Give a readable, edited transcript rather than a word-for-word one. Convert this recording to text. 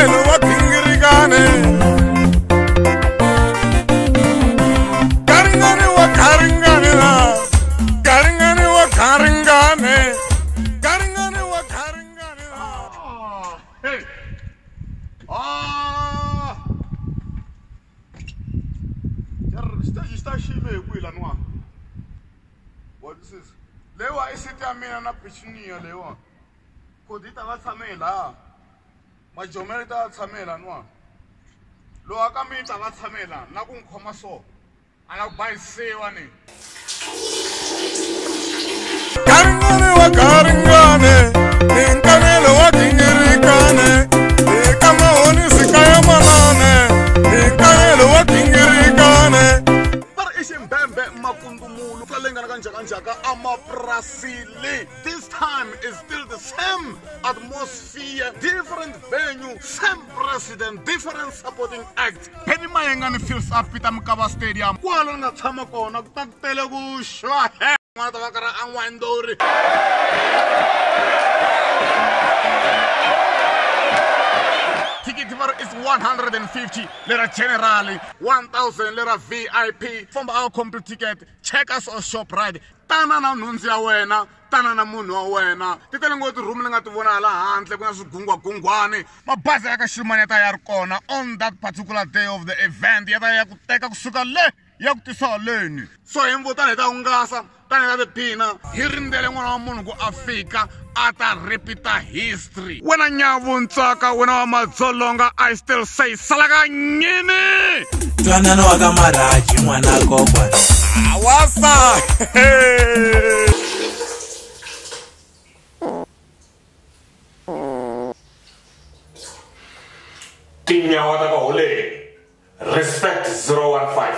Nkanelo wa gingirikane. Garingani wa garingane na. Garingani wa garingane. Garingani wa garingane na. Hey. Ah. What is this? Lewa isiti ya mina na pichinia lewa. Kodita va tshamela. Majomela ta tshamela nwa. Lowa ka mina va tshamela na ku nkhoma so. Ana ku bayisiwa ni. Garingani wa garingane, nkanelo wa gingirikane, eka mahonisi kaya manane, nkanelo wa gingirikane. This time is still the same atmosphere, different venue, same president, different supporting act. Benny Mayengani fills up Peter Mokaba Stadium. Kwala nga tshama kona ku ta tele ku xwa. N'wana ta va karhi a n'wandori. Ticket is 150 lira general, 1000 lira VIP. Famba our complete ticket. Check us on ShopRite. Tana na nhundzu ya wena, tana na munhu wa wena. Ti tele ngopfu ti-room ni nga ti vona hala handle ku na swigungwagungwani. Mabazi ya ka Ximani ya ta ya ri kona on that particular day of the event. Ya ta ya ku teka kusuka le ya ku tisa leni. So hi mvutana hi ta hungasa, tani hi ta tiphina. Hi rindzele n'wana wa munhu ku a fika a ta repeat-a history. Wena nyavu ntsaka, wena wa madzolonga, I still say sala ka nyini. Ntwanano wa ka Maraji n'wana kokwana. Wasa. Tinyawa ta ka holeni. Respect 015.